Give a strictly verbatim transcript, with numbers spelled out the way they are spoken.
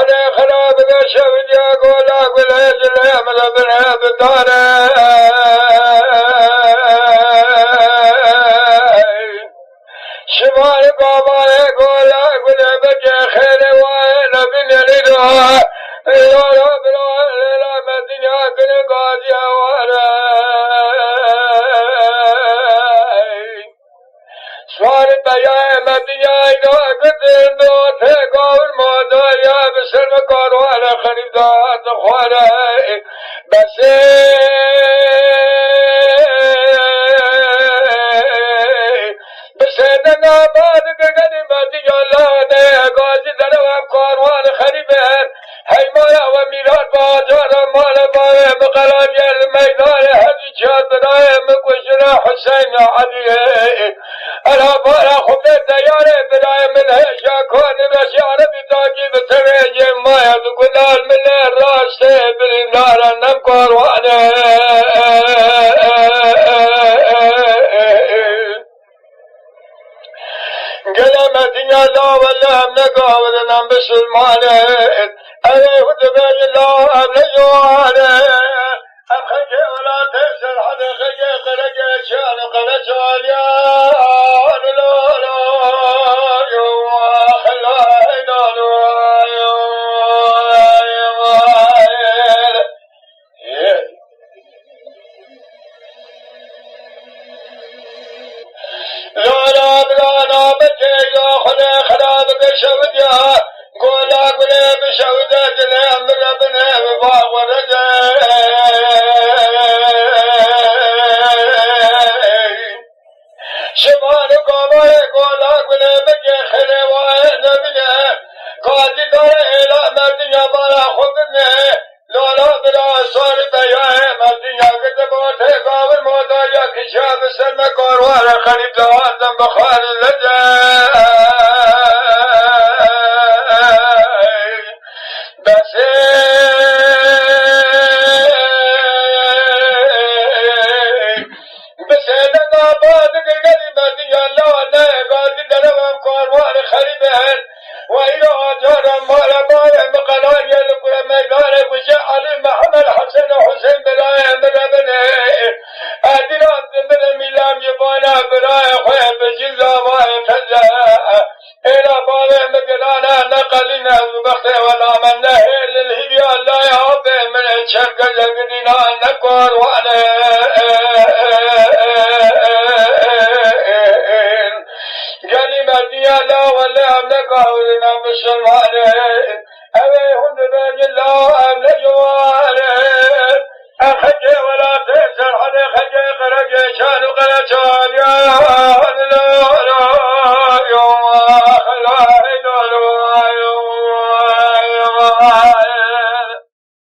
Xira bike şewdiya gola gulê cilê min binê bidare. Şivar babayê gola gulê bike xêrê wayê nebîne lîda. Yara bila lêla me dinya gulê gaziya ware. Sual beyayê me dinyayê gitin do te gavur madariya bi ser me karwale xerîbda dixware. Besê bi sêdena bad gigenî me dinya lane gazî derewem karwan xerîbe. Heymaya we mîrat bacara male baye bi qelan yer meydane hezî çiya birayê min kujine Huseyna Eliyê. Ela bara xwe bê diyarê birayê min hêja kanî reşî erebî takî bi tevê cê maya di gulal min ê rastê birîndare nem karwane. Gele me dinya la wele em ne gavir in, em bisilman in. Ew ê hûn dibêjin la em ne ciwan in. Em xelkê welatê Serhedê, xelkê Qereqeçan û Qereçaliyan. La la yo, xelay la la yo. Lala bilala bike ya xwedê xera bike şewdiya. Gola gulê bi şewde dilê min re binê bi bax we rece. Şivan û gavarê gola gulê bike xêrê wayê nebîne. Gazî dare êla me dinya bara xwe bine. Lala bila sar beyayê me dinya gide bo tê gavir modariya kişa bi ser me karware xerîb de hatem bi xar lede. Besê bi sêdena bad girgenî me dinya la ne gazî derewem karware xerîbe. Weyra cara mala bare bi qelayê li kure meydane kuje Elî Mihemed Hesen Husên birayê min re bine. Edîran di min mîlam yê bana birayê xwe bi cî zavayê teze. Êla bavê min girane ne qelîne bi bextê wela me nehêl li hîviya layê apê min çerkece gidîna ne karwane. Gelî me diya la wele em ne gavrin em bisilmane. Ew ê hûn dibêjin la em ne ciwan in. Em xelkê welatê Serhedê, xelkê Qereqeçan û Qereçaliyan.